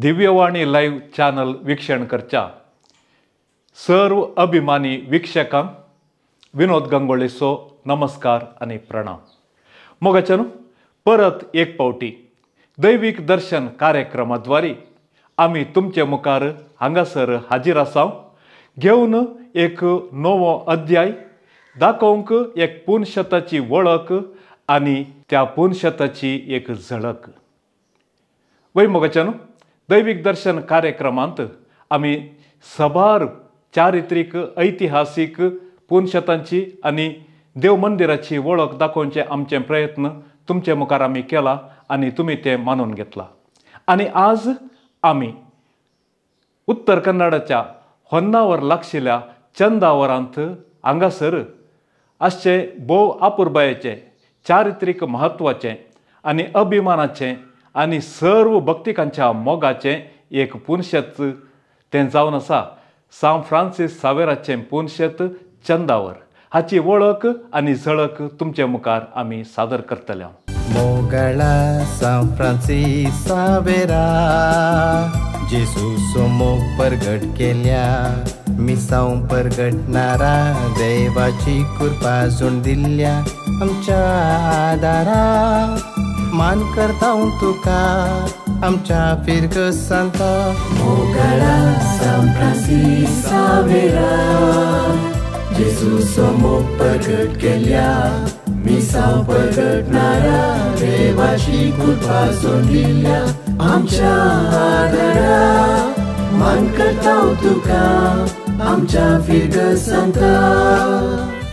Divyavani live channel वीक्षण करच्या सर्व अभिमानी वीक्षकांक विनोद गंगोळेचो नमस्कार आनी प्रणाम। मोगाच्यानु परत एक पावटी दैवीक दर्शन कार्यक्रमाद्वारे आमी तुमचे मुखार हांगासर हाजीर आसाव घेवन एक नवो अध्याय दाखोवंक एक पुनशताची वळख आनी त्या पुनशताची एक झळक। वय मोगाच्यानु दैवीक दर्शन कार्यक्रमांत आमी सबार चारित्रीक ऐतिहासीक पुनशतांची आनी देव मंदिराची वळख दाखोवचे आमचे प्रयत्न तुमचे मुखार आमी केला आनी तुमी ते मानून घेतला। आनी आज आमी उत्तर कन्नडाच्या होन्नावर लागशिल्ल्या चंदावरांत हांगासर आसचे भोव आपुरबायेचें चारित्रीक म्हत्वाचें आनी अभिमानाचें आनी सर्व भक्तिकांच्या मोगाचें एक पुनशेत तें जावन आसा सांत फ्रांसीस सावेराचें पुनशेत चंदावर। हाची वळख आनी झळक तुमचे मुखार आमी सादर करतले। मोगळा सांत फ्रांसीस सावेरा जेजूचो मोग परगट केल्या मिसांव परगटणारा देवाची कृपा जोड दिल्या आमच्या आदारा मान करता तुका आमच्या फिरगसांता। मोगळा सांत फ्रांसीस सावेरा जेजूचो मोग परगट केल्या मिसांव परगटणारा देवाची कृपा जोड दिल्या आमच्या आदारा मान करता तुका आमच्या फिरगसांता।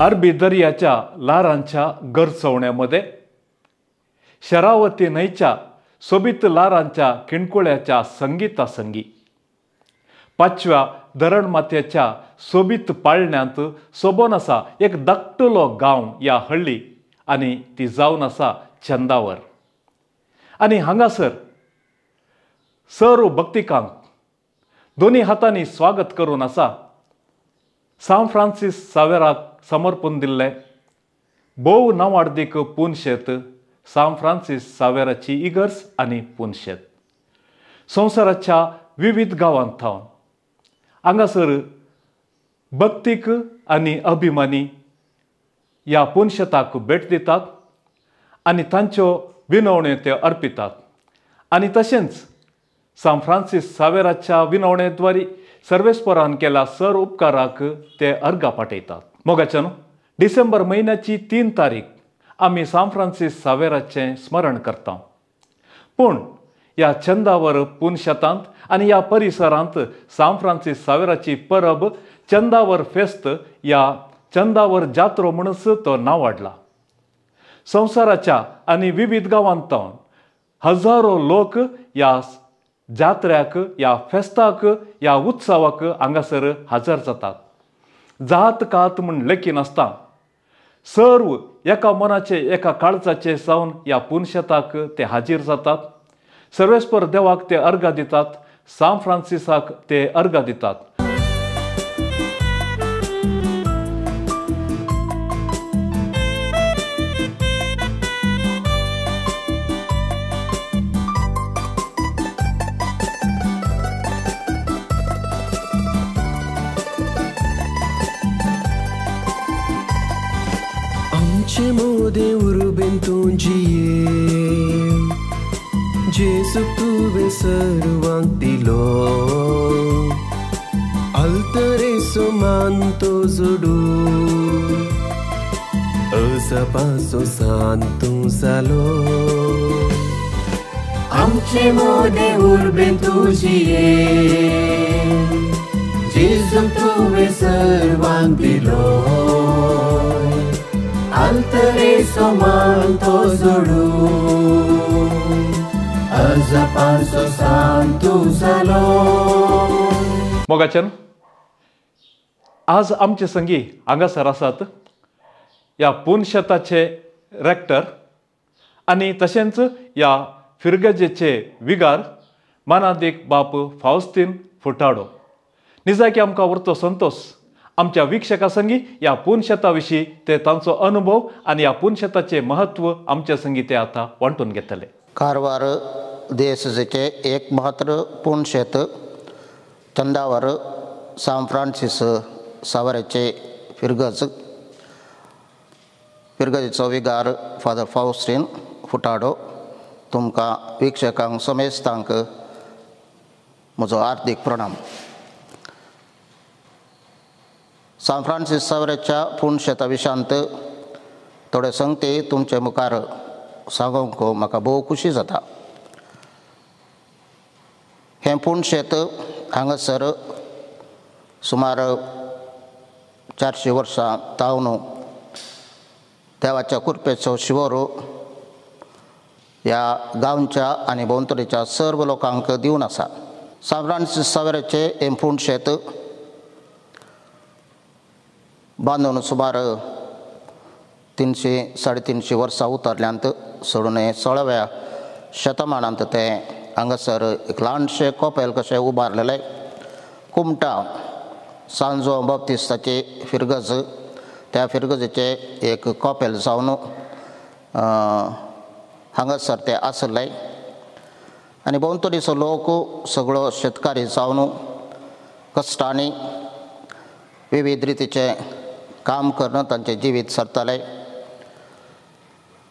अरबी दर्याच्या ल्हारांच्या गरचवण्यामध्ये शरावती न्हंयच्या सोबीत ल्हारांच्या किणकुळ्याच्या संगीता संगी पाचव्या धरणमातेच्या सोबीत पाळण्यांत सोबोन आसा एक धाकटुलो गांव या हळ्ळी आनी ती जावन आसा चंदावर। आनी हांगासर सर्व भक्तिकांक दोनी हातांनी स्वागत करून आसा सांत फ्रांसीस सावेराक समर्पण दिल्लें भोव नांवाडदीक पुनशेत सांत फ्रांसीस सावेराची इगर्ज आनी पुनशेत। संवसाराच्या विविध गांवांत थावन हांगासर भक्तीक आनी अभिमानी ह्या पुनशेताक भेट दितात आनी तांच्यो विनवण्यो त्यो अर्पितात आनी तशेंच सांत फ्रांसीस सावेराच्या विनवणेद्वारे सर्वेस्परान केल्या सर उपकाराक ते अर्घा पाठयतात। मोगाच्यानु डिसेंबर म्हयन्याची 3 तारीख आमी सांत फ्रांसीस सावेराचें स्मरण करता। पूण ह्या चंदावर पुनशेतांत आनी ह्या परिसरांत सांत फ्रांसीस सावेराची परब चंदावर फेस्त ह्या चंदावर जात्रो म्हणूच तो नांवाडला। संवसाराच्या आनी विविध गांवांत हजारो लोक ह्या जात्र्याक ह्या फेस्ताक ह्या उत्सवाक हांगासर हजर जातात। जात कात म्हूण लेखिनासता सर्व एका मनाचे एका काळजाचे जावन ह्या पुनशेताक ते हाजीर जातात। सर्वेस्पर देवाक ते अर्घा दितात, सांत फ्रांसिसाक ते अर्घा दितात। आमचे मोदे उर्बेन तूं जिये जेजू तुवें सर्वांक दिलो अल्तरेचो मान तो जोडू अजापाचो सांत तूं जालो। आमचे मोदे उर्बेन तूं जिये जेजू तुवें सर्वांक दिलो अल्तरेचो मान तो जोडू अजापाचो सांत तूं जालो। मोगाच्यान आज आमचे संगी हांगासर आसात ह्या पुनशेताचे रेक्टर आनी तशेंच ह्या फिरगजेचे विगार मानादीक बाप फावस्तीन फुटाडो। निजाकी आमकां उरतो संतोश आमच्या वीक्षकां संगी ह्या पुनशेता विशीं ते तांचो अनुभव आनी ह्या पुनशेताचें म्हत्व आमच्या संगी ते आतां वांटून घेतले। कारवार देसेचे एक महत्वपूर्ण शेत चंदावर सांत फ्रांसीस सावराचे फिरगज फिरगजीचो विगार फादर फावस्टीन फुटाडो तुमकां वीक्षकांक समेस्तांक म्हजो हार्दीक प्रणाम. सांत फ्रांसीस सावराच्या पुणशेता विशांत थोडे संगते तुमचे मुखार सांगूंक म्हाका भोव खुशी जाता. हें पुणशेत हांगासर सुमार 400 वर्सां तावन देवाच्या कृपेचो शिंवर ह्या गांवच्या आनी भोंवतणीच्या सर्व लोकांक दिवन आसा. सांत फ्रांसीस सावराचें हें पुणशेत बांदून सुमार 300 350 वर्सां उतरल्यांत सोडून 16व्या शतमानांत तें हांगासर एक ल्हानशें कोपेल कशें उबारलेलें. कुमटा सांजो बाप्तिस्ताची फिरगज त्या फिरगजेचें एक कोपेल जावन हांगासर तें आसलें आनी भोंवतणीचो लोक सगळो शेतकारी जावन कश्टांनी विविध रितीचें काम करून तांचें जिवीत सरतालें.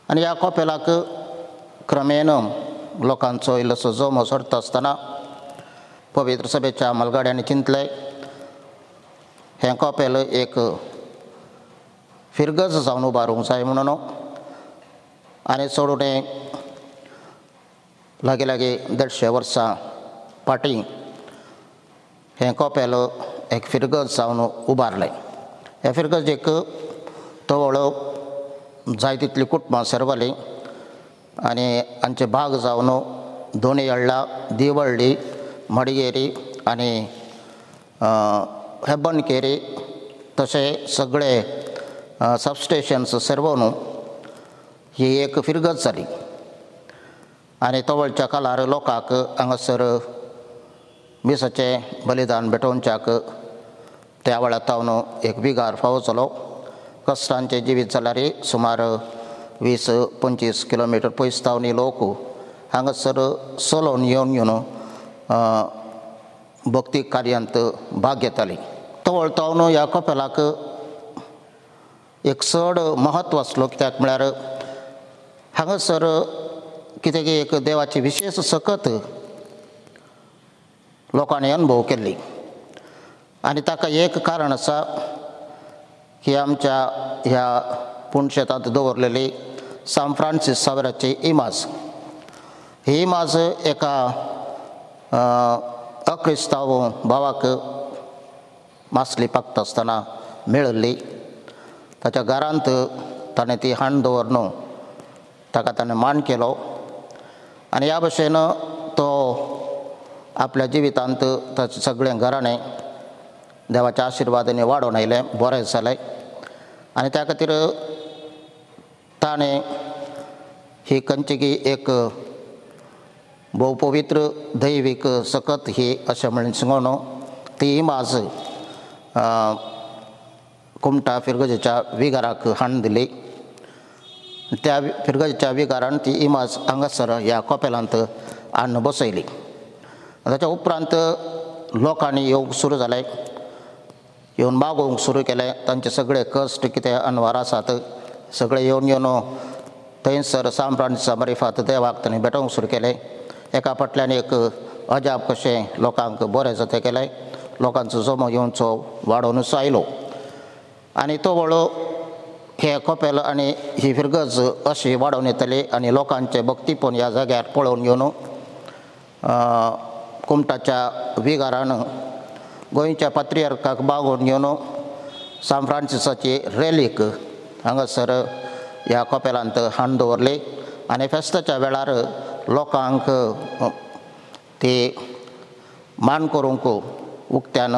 आनी ह्या कोपेलाक क्रमेण लोकांचो इल्लोसो जमो सरता आसतना पवित्र सभेच्या म्हालगड्यांनी चिंतलें हें कोपेल एक फिरगज जावन उबारूंक जाय म्हणून आनी चडून लागीं लागीं 150 वर्सां फाटीं हें कोपेल एक फिरगज जावन उबारलें. हे फिरगजेक तवळ जाय तितलीं कुटुंबां सर्वलीं आनी हांचे भाग जावन दोनी हळ्ळा, दिवळ्ळी, मडिगेरी आनी हेब्बनकेरी तशें सगळे सबस्टेशन्स सर्वोन ही एक फिरगज जाली. आनी तवळच्या काळार लोकांक हांगासर मिसाचें बलिदान भेटोवच्याक त्या वेळार तावन एक विगार फावो जालो. कश्टांचें जिवीत जाल्यार सुमार 20-25 किलोमिटर पयस तावन लोक हांगासर चलोवन येवन येवन भक्ती कार्यांत भाग घेताली. तवळ तावन ह्या कोपेलाक एक चड म्हत्व आसलो कित्याक म्हळ्यार हांगासर कितें एक देवाची विशेश सकत लोकांनी अनुभव केल्ली आनी ताका एक कारण आसा की आमच्या ह्या पुणशेतांत दवरलेली सांत फ्रांसीस सावराची इमाज. ही इमाज एका अक्रिस्तांव भावाक मासली पाकता आसतना मेळिल्ली. ताच्या घरांत ताणें ती हाण दवरून ताका ताणें मान केलो आनी ह्या भशेन तो आपल्या जिवितांत ताचें सगळें घराणें देवाच्या आशिर्वादांनी वाडोवन आयलें, बरें जालें. आनी त्या खातीर ताणें ही खंयची एक भोव पवित्र दैवीक सकत ही अशें म्हणून सांगून ती इमाज कुमटा फिरगजेच्या विगाराक हाडून दिली. त्या फिरगजेच्या विगारान ती इमाज हांगासर ह्या कोपेलांत हाडून बसयली. ताच्या उपरांत लोकांनी येवंक सुरू जालें, येवन मागोवंक सुरू केलें. तांचे सगळे कश्ट कितें अनवार आसात सगळे येवन येवन थंयसर सांत फ्रांसीसा मारिफात देवाक तांणी भेटोवंक सुरू केलें. एका फाटल्यान एक अजाप कशें लोकांक बरें जाता केलें. लोकांचो जमो येवचो वाडोवनूच आयलो आनी तो वळो हे कोपेल आनी ही फिरगज अशी वाडोवन येतली आनी लोकांचें भक्तीपण ह्या जाग्यार पळोवन घेवन कुमटाच्या विगारान गोंयच्या पात्रियार्काक बागोवन घेवन सांत फ्रांसीसाची रेलीक हांगासर ह्या कोपेलांत हाडून दवरली आनी फेस्ताच्या वेळार लोकांक ती मान करूंक उक्त्यान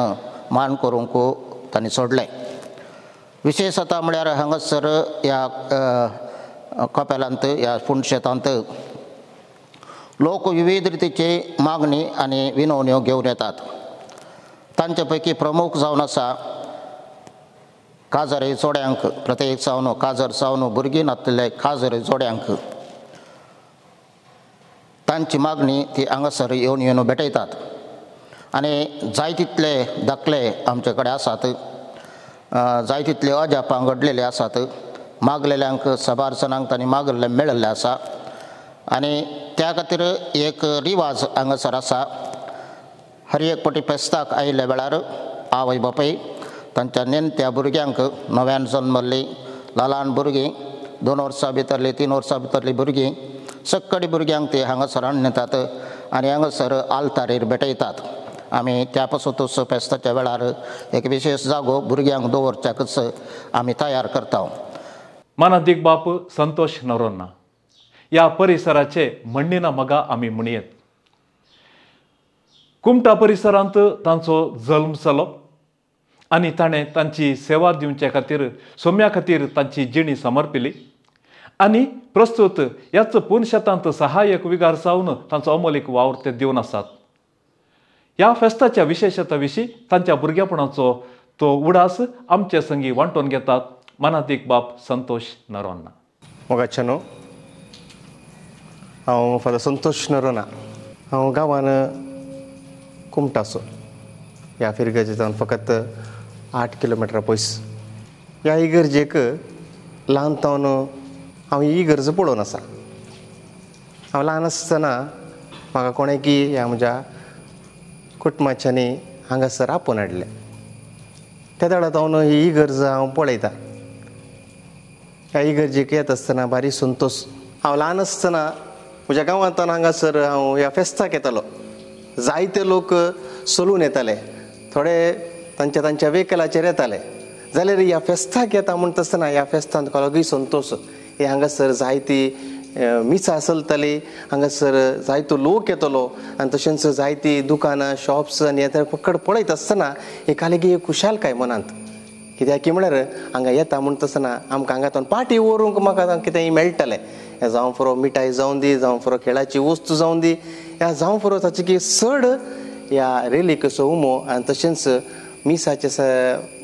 मान करूंक तांणी सोडलें. विशेश आतां म्हळ्यार हांगासर ह्या कोपेलांत ह्या पुणशेतांत लोक विविध रितीची मागणी आनी विनवण्यो घेवन येतात. तांचे पैकी प्रमुख जावन आसा काजरे जोड्यांक, प्रत्येक जावन काजर जावन भुरगीं नासलेले काजरे जोड्यांक तांची मागणी ती हांगासर येवन येवन भेटयतात आनी जाय तितले दाखले आमचे कडेन आसात, जाय तितले अजापां घडलेले आसात. मागलेल्यांक साबार जाणांक तांणी मागल्लें मेळिल्लें आसा आनी त्या खातीर एक रिवाज हांगासर आसा. हर एक पटी फेस्ताक आयिल्ल्या वेळार आवय बापूय तांच्या नेणट्या भुरग्यांक नव्यान जल्मल्लीं ल्हान भुरगीं 2 वर्सां भितरलीं 3 वर्सां भितरलीं भुरगीं सक्कडी भुरग्यांक ते हांगासर हाडून येतात आनी हांगासर आल्तारीर भेटयतात. आमी त्या पासतूच फेस्ताच्या वेळार एक विशेश जागो भुरग्यांक दवरच्याकच आमी तयार करता. मानादीक बाप संतोष नरोन्हा ह्या परिसराचे म्हणणीना मगा आमी म्हणयेत. कुमटा परिसरांत तांचो जल्म जालो आनी ताणें तांची सेवा दिवचे खातीर सोम्या खातीर तांची जिणी समर्पिली आनी प्रस्तुत ह्याच पुनशेतांत सहाय्यक विगार जावन तांचो अमोलीक वावर ते दिवन आसात. ह्या फेस्ताच्या विशेशता विशीं तांच्या भुरगेपणाचो तो उडास आमचे संगी वांटून घेतात मानादीक बाप संतोष नरोन्हा. मोगाच्यानो, हांव फादर संतोष नरोन्हा. हांव गांवान कुमटाचो. ह्या फिरगर्जेच्यान फकत 8 किलोमिटरां पयस. ह्या इगर्जेक ल्हान तावन हांव ही इगर्ज पळोवन आसा. हांव ल्हान आसतना म्हाका कोणें की ह्या म्हज्या कुटुंबाच्यांनी हांगासर आपोवन हाडलें. त्या वेळार हांव ही इगर्ज हांव पळयतां. ह्या इगर्जेक येता आसतना बारीक संतोश. हांव ल्हान आसतना म्हज्या गांवांतल्यान हांगासर हांव ह्या फेस्ताक येतालो. जायते लोक चलून येताले, थोडे तांच्या तांच्या वेकलाचेर येताले. जाल्यार ह्या फेस्ताक येता म्हणटा आसतना ह्या फेस्तांत कोलोगूय संतोश. हे हांगासर जायती मिसां चलताली, हांगासर जायतो लोक येतलो आनी तशेंच जायती दुकानां शॉप्स आनी हे फकत पळयत आसतना एक आलेगी एक खुशालकाय मनांत. कित्याक की म्हळ्यार हांगा येता म्हणटा आसतना आमकां हांगा पाटी व्हरूंक म्हाका कितेंय मेळटलें. हें जावं पुरो मिठाय जावं दी, जावं पुरो खेळाची वस्तू जावं दी, ह्या जावं पुरो ताची की चड ह्या रेलीकचो उमो आनी तशेंच मिसाचें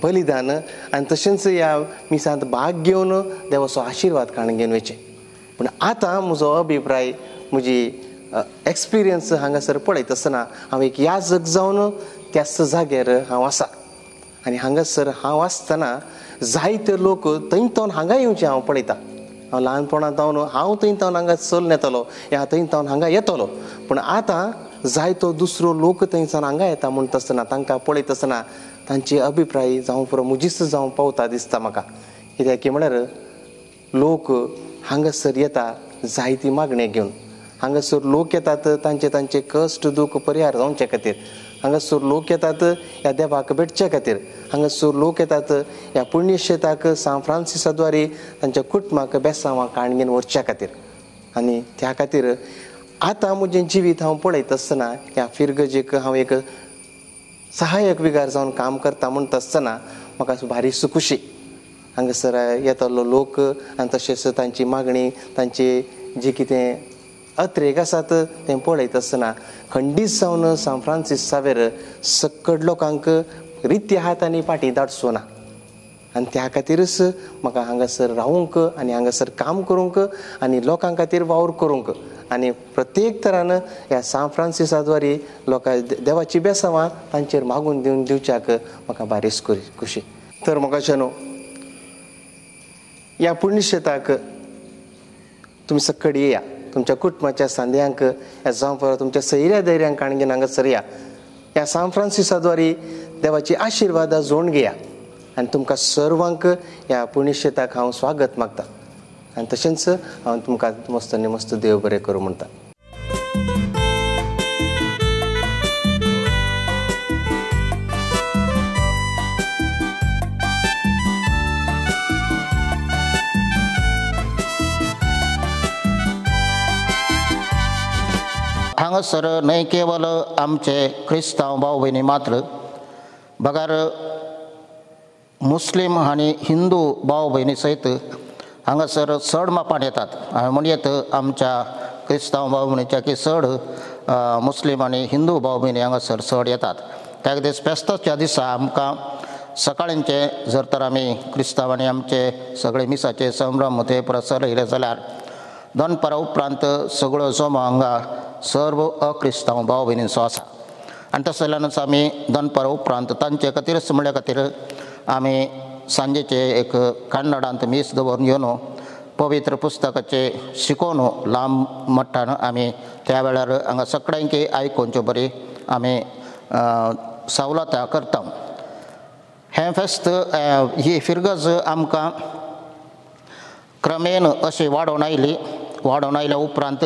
बलिदान आनी तशेंच ह्या मिसांत भाग घेवन देवाचो आशिर्वाद काडून घेवन वयचें. पूण आतां म्हजो अभिप्राय, म्हजी एक्सपिरियन्स हांगासर पळयत आसतना हांव एक याजक जावन त्याच जाग्यार हांव आसा आनी हांगासर हांव आसतना जायते लोक थंय तावन हांगा येवचें हांव पळयतां. हांव ल्हानपणांत हांव थंय तावन हांगा चलून येतालो, ह्या थंय तावन हांगा येतलो. पूण आतां जायतो दुसरो लोक थंयसान हांगा येता म्हणटा आसतना तांकां पळयत आसतना तांची अभिप्राय जावं पुरो म्हजीच जावं पावता दिसता म्हाका. कित्याक की म्हळ्यार लोक हांगासर येता जायती मागणी घेवन, हांगासर लोक येतात तांचे तांचे कश्ट दूख परिहार जावचे खातीर, हांगासर लोक येतात ह्या देवाक भेटचे खातीर, हांगासर लोक येतात ह्या पुण्यक्षेत्राक सांत फ्रांसिसा द्वारे तांच्या कुटुंबाक बेसांवां काडून घेवन व्हरच्या खातीर. आनी त्या खातीर आतां म्हजें जिवीत हांव पळयत आसतना ह्या फिरगर्जेक हांव एक सहाय्यक विगार जावन काम करता म्हणटा आसतना म्हाका भारीच खुशी. हांगासर येतलो लोक आनी तशेंच तांची मागणी, तांची जी कितें अत्रेक आसात तें पळयत आसतना खंडीत जावन सांत फ्रांसीस सावेर सक्कड लोकांक रित्या हातांनी फाटीं धाडचो ना. आनी त्या खातीरच म्हाका हांगासर रावूंक आनी हांगासर काम करूंक आनी लोकां खातीर वावर करूंक आनी प्रत्येक तरान ह्या सांत फ्रांसिसा द्वारे लोकां देवाची बेसांवां तांचेर मागून दिवन दिवच्याक म्हाका बारीच खुशी. तर म्हाका न्हू ह्या पुण्यक्षेत्राक तुमी सक्कड येया, तुमच्या कुटुंबाच्या सांद्यांक ह्या जावं पुरो तुमच्या सैऱ्या धैर्यांक काणगेन हांगासर या. ह्या सांत फ्रांसिसा द्वारे देवाची आशिर्वादां जोडून घेया आनी तुमकां सर्वांक ह्या पुण्यक्षेत्राक हांव स्वागत मागता आनी तशेंच हांव तुमकां मस्त आनी मस्त देव बरें करूं म्हणटा. हांगासर न्हय केवल आमचे क्रिस्तांव भाव भयणी मात्र बगर मुस्लीम आनी हिंदू भाव भयणी सयत हांगासर चड मापान येतात. हांवें म्हणयेत आमच्या क्रिस्तांव भाव भयणीच्या की चड मुस्लीम आनी हिंदू भाव भयणी हांगासर चड येतात. त्या खातीर फेस्ताच्या दिसा आमकां सकाळींचे जर तर आमी क्रिस्तांव आनी आमचे सगळे मिसाचे संभ्रम ते परत चलयले जाल्यार दनपारा उपरांत सगळो जमो हांगा सर्व अक्रिस्तांव भाव भयणींचो आसा आनी तशें जाल्यानूच आमी दनपारा उपरांत तांचे खातीरच म्हणल्या खातीर आमी सांजेचे एक कन्नडांत मीस दवरून येवन पवित्र पुस्तकाचे शिकोवन लांब मट्टान आमी त्या वेळार हांगा सगळ्यांक आयकोवच्यो बरी आमी सवलतां करता. हें फेस्त ही फिरगज आमकां क्रमेन अशी वाडोवन आयली. वाडोवन आयल्या उपरांत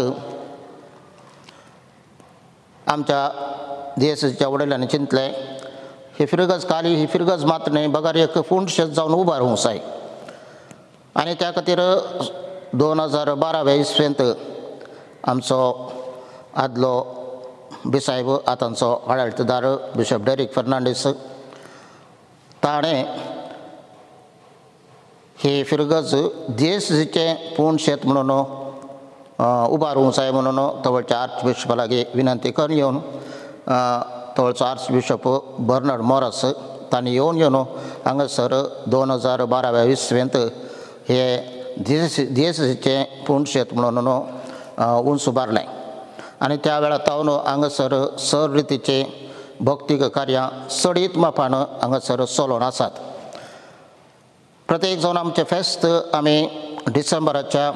आमच्या देशाच्या वडिलांनी चिंतलें ही फिरगज खाली ही फिरगज मात्र न्हय बगर एक फुंडशेत जावन उबो रावूंक जाय आनी त्या खातीर 2012 इसवेंत आमचो आदलो बिसायब आतांचो आडळतदार बिशप डेरीक फर्नांडीस ताणें ही फिरगज देशाचें पूर्ण शेत म्हणून उबारूंक जाय म्हणून तवळच्या आर्च बिशपा लागीं विनंती करून येवन तवळचो आर्च बिशप बर्नर्ड मोरस तांणी येवन येवन हांगासर 2012 इसवेंत हे देशाचें पूर्ण शेत म्हणून उंच उबारलें आनी त्या वेळार तावन हांगासर सर रितीचें भक्तीक कार्यां चडीत मापान हांगासर चलोवन आसात. प्रत्येक जावन आमचें फेस्त आमी डिसेंबराच्या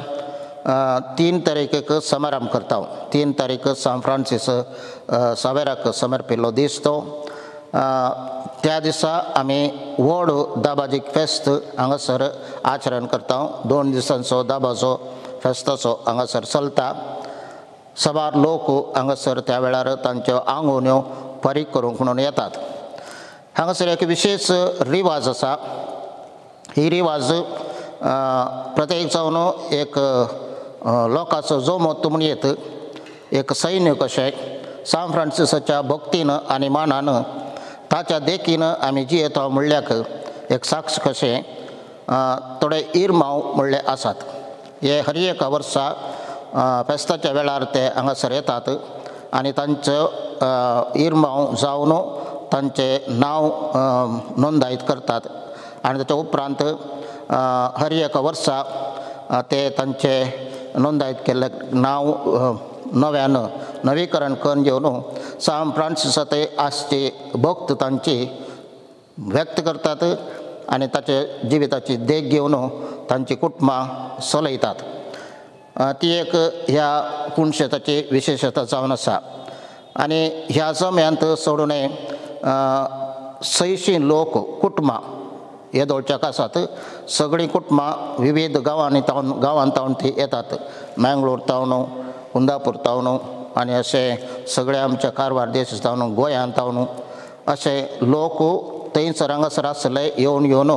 3 तारखेक समारंभ करता. 3 तारीख सान फ्रांसीस सावेराक समर्पिल्लो दीस तो. त्या दिसा आमी व्हड दाबाजीक फेस्त हांगासर आचरण करता. 2 दिसांचो दाबाजो फेस्ताचो हांगासर चलता. साबार लोक हांगासर त्या वेळार तांच्यो आंगोवण्यो फारीक करूंक म्हणून येतात. हांगासर एक विशेश रिवाज आसा. ही रिवाज प्रत्येक जावन एक लोकांचो जोमो म्हूण येत एक सैन्य कशें सान फ्रांसिसाच्या भक्तीन आनी मानान ताच्या देखीन आमी जियेता म्हणल्याक एक साक्ष कशें थोडे इरमांव म्हणले आसात. हे हर एका वर्सा फेस्ताच्या वेळार ते हांगासर येतात आनी तांचो इरमांव जावन तांचें नांव नोंदायत करतात आनी ताच्या उपरांत हर एका वर्सा ते तांचे नोंदायत केल्लें नांव नव्यान नवीकरण करून घेवन सान फ्रांसिसा ते आसचे भक्त तांची व्यक्त करतात आनी ताचे जिविताची देख घेवन तांची कुटुंबां चलयतात. ती एक ह्या पुणशेताची विशेशता जावन आसा. आनी ह्या जम्यांत सोडून 600 लोक कुटुंबां येदोळच्याक आसात. सगळीं कुटुंबां विविध गांवांनी तावन गांवांत तावन ती येतात. मँगलोर तावन, कुंदापूर तावन आनी अशें सगळे आमच्या कारवार देश जावन गोंयांत तावन अशे लोक थंयसर हांगासर आसले येवन येवन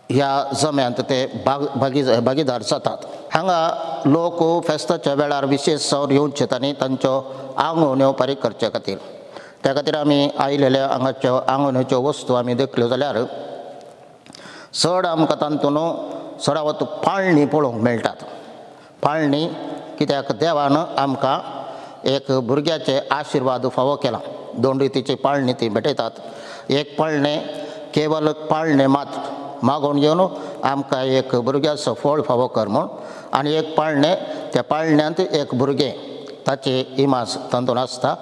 ह्या जम्यांत ते भागीदार जातात. हांगा लोक फेस्ताच्या वेळार विशेश जावन येवचे आनी तांच्यो आंगोवण्यो फारीक करचे खातीर त्या खातीर आमी आयलेल्या हांगाच्यो आंगोवण्याच्यो वस्तू आमी देखल्यो जाल्यार चड आमकां तातूंत चडावत पाळणी पळोवंक मेळटात. पाळणी कित्याक देवान आमकां एक भुरग्याचे आशिर्वाद फावो केला. 2 रितीची पाळणी ती भेटयतात. एक पाळणें केवल पाळणें मात मागोवन घेवन आमकां एक भुरग्याचो फळ फावो कर म्हूण आनी एक पाळणें त्या पाळण्यांत एक भुरगें ताची इमाज तातूंत आसता.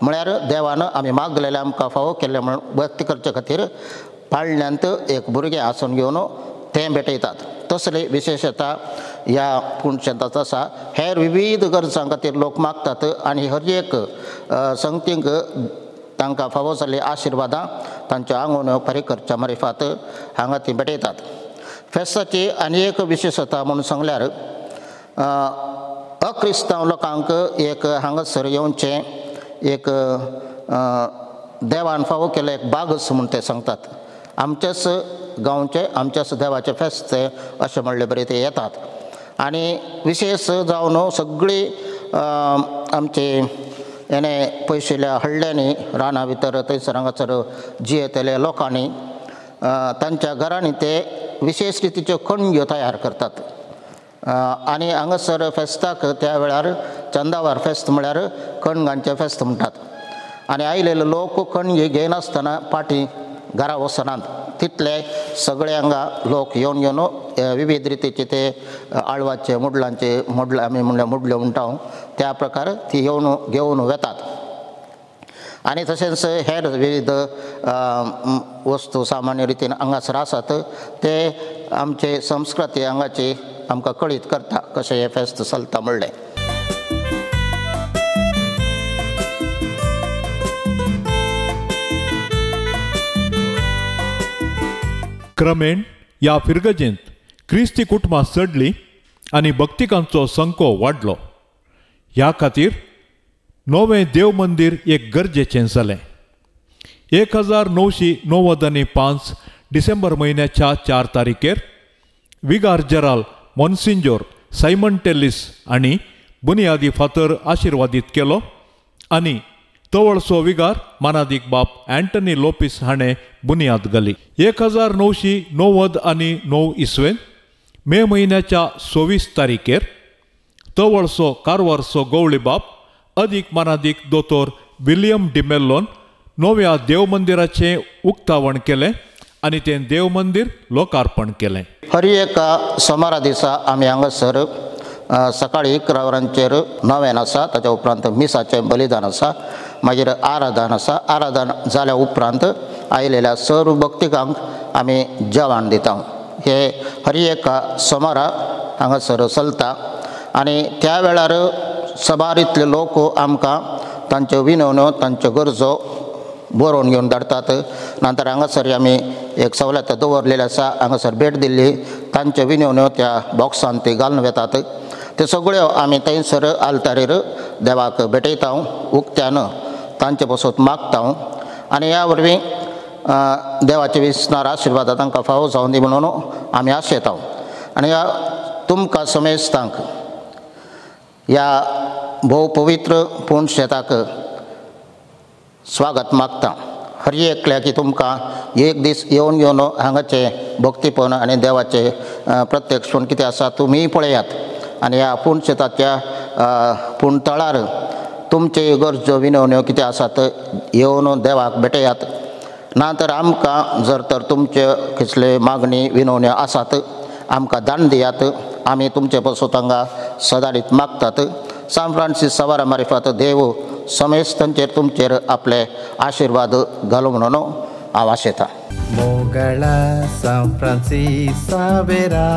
म्हळ्यार देवान आमी मागलेलें आमकां फावो केल्लें म्हूण व्यक्त करचे खातीर पाळण्यांत एक भुरगें आसून घेवन तें भेटयतात. तसली विशेशता ह्या पुणशेंतात आसा. हेर विविध गरजां खातीर लोक मागतात आनी हर एक संगतींक तांकां फावो जाल्लीं आशिर्वादां तांच्या आंगोवण्यो फारीक करच्या मारिफात हांगा ती भेटयतात. फेस्ताची आनी एक विशेशता म्हणून सांगल्यार अक्रिस्तांव लोकांक एक हांगासर येवचें एक देवान फावो केल्लें एक बागस म्हूण ते सांगतात. आमच्याच गांवचे आमच्याच देवाचें फेस्त अशें म्हणले बरें ते येतात आनी विशेश जावन सगळीं आमचे हेणे पयशिल्ल्या हळ्ळ्यांनी रानां भितर थंयसर हांगासर जियेतल्या लोकांनी तांच्या घरांनी ते विशेश रितीच्यो कणग्यो तयार करतात आनी हांगासर फेस्ताक त्या वेळार चंदावार फेस्त म्हळ्यार कणगांचें फेस्त म्हणटात आनी आयलेले लोक कणगी घेयनासतना पाटी घरा वचनात तितले सगळे हांगा लोक येवन येवन विविध रितीचे ते आळवाचे मुडलांचे मुडला आमी म्हणल्यार मुडल्यो म्हणटा त्या प्रकार ती येवन घेवन वेतात. आनी तशेंच हेर विविध वस्तू सामान्य रितीन हांगासर आसात ते आमचे संस्कृती हांगाची आमकां कळीत करता कशें हें फेस्त चलता म्हणलें. क्रमेण ह्या फिरगजेंत क्रिस्ती कुटुंबां चडलीं आनी भक्तिकांचो संको वाडलो. ह्या खातीर नवें देव मंदीर एक गरजेचें जालें. 1995 डिसेंबर म्हयन्याच्या 4 तारखेर विगार जेराल मोन्सिंजोर सायमन टेलिस आनी बुनियादी फातर आशिर्वादीत केलो आनी तवळसो विगार मानादीक बाप अँटनी लोपीस हाणें बुनियाद घाली. 1999 इसवेन मे म्हयन्याच्या 26 तारखेर तवळसो कारवारचो गवळी बाप अदीक मानादीक दोतोर विलियम डिमेल्लोन नव्या देव मंदिराचें उक्तावण केलें आनी तें देव मंदीर लोकार्पण केलें. हर एका सोमारा दिसा आमी हांगासर सकाळी 11 वरांचेर नवेन आसा, ताच्या उपरांत मिसाचें बलिदान आसा, मागीर आराधन आसा. आराधन जाल्या उपरांत आयिल्ल्या सर्व भक्तिकांक आमी जेवण दिता. हे हर एका सोमारा हांगासर चलता आनी त्या वेळार सबार इतले लोक आमकां तांच्यो विनवण्यो तांच्यो गरजो बरोवन घेवन धाडटात. नंतर हांगासर आमी एक सवलत दवरलेली आसा, हांगासर भेट दिल्ली तांच्यो विनवण्यो त्या बॉक्सान ती घालून वेतात. ते सगळ्यो आमी थंयसर आल्तारीर देवाक भेटयता, उक्त्यान तांचे पासत मागता आनी ह्या वरवीं देवाचे विसणार आशिर्वाद तांकां फावो जावन दी म्हणून आमी आशेता. आनी ह्या तुमकां समेस्तांक ह्या भोव पवित्र पूर्ण शेताक स्वागत मागता. हर एकल्या की तुमकां एक दीस येवन येवन हांगाचें भक्तीपण आनी देवाचें प्रत्यक्षपण कितें आसा तुमी पळयात आनी ह्या पूर्ण शेताच्या पूर्ण तळार तुमचे गरजो विनवण्यो कितें आसात येवन देवाक भेटयात. ना तर आमकां जर तर तुमचे कसले मागणी विनवण्यो आसात आमकां दान दियात, आमी तुमचे पासून हांगा सदारीत मागतात. सान फ्रांसीस सावारा मारिफात देव समेस्तांचेर तुमचेर आपले आशिर्वाद घालूं म्हणून हांव आशेतां. मोगळा सान फ्रांसीस सावेरा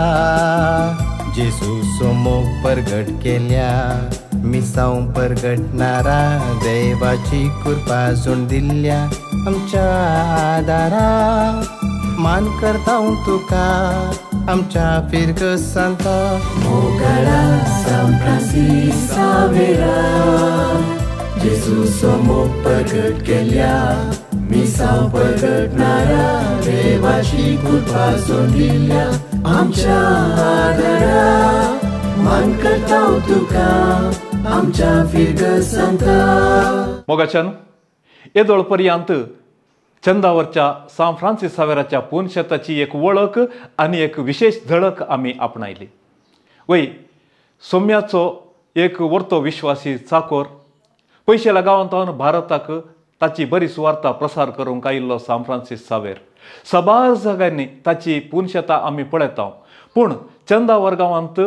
जेजूचो मोग परगट केल्या मिसांव परगटणारा देवाची कृपा जोड दिल्ल्या आमच्या आदारा मान करता तुका आमच्या फिरगसांता. मोगळा सान फ्रांसीस सावेरा जेजूचो मोग परगट केल्या मिसांव परगटणारा देवाची कृपा जोड दिल्ल्या आमच्या आदारा मान करता तुका आमच्या फिरगसांता. मोगाच्यान येदोळ पर्यंत चंदावरच्या सान फ्रांसीस सावेराच्या पुनशेताची एक वळख आनी एक विशेष झळक आमी आपणायली. वय सोम्याचो एक वर्तो विश्वासी चाकोर पयशेल्या गांवांत भारताक ताची बरी सुवार्ता प्रसार करूंक आयिल्लो सान फ्रांसीस सावेर. सबार जाग्यांनी ताची पुनशेतां आमी पळयता, पूण चंदावर गांवांत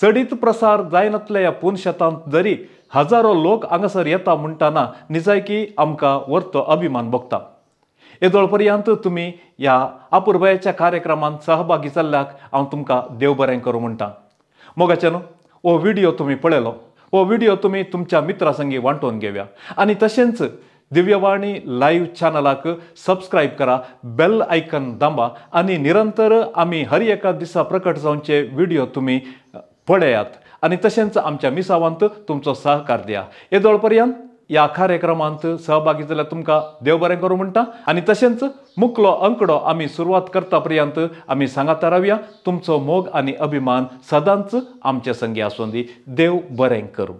चडीत प्रसार जायनातल्या ह्या पुनशेतांत जरी हजारो लोक हांगासर येता म्हणटाना निजायकी आमकां वर्तो अभिमान भोगता. येदोळ पर्यंत तुमी ह्या अपुरबायेच्या कार्यक्रमांत सहभागी जाल्ल्याक हांव तुमकां देव बरें करूं म्हणटा. मोगाच्यान हो व्हिडियो तुमी पळयलो, हो व्हिडियो तुमी तुमच्या मित्रां संगी वांटोवन घेवया आनी तशेंच दिव्यवाणी लायव्ह चॅनलाक सबस्क्रायब करा, बेल आयकन दांबा आनी निरंतर आमी हर एका दिसा प्रकट जावचे व्हिडियो तुमी पळयात आनी तशेंच आमच्या मिसावांत तुमचो सहकार दिया. येदोळ पर्यंत ह्या कार्यक्रमांत सहभागी जाल्यार तुमकां देव बरें करूं म्हणटा आनी तशेंच मुकलो अंकडो आमी सुरवात करता पर्यंत आमी सांगाता रावया. तुमचो मोग आनी अभिमान सदांच आमचे संगी आसूं दी. देव बरें करूं.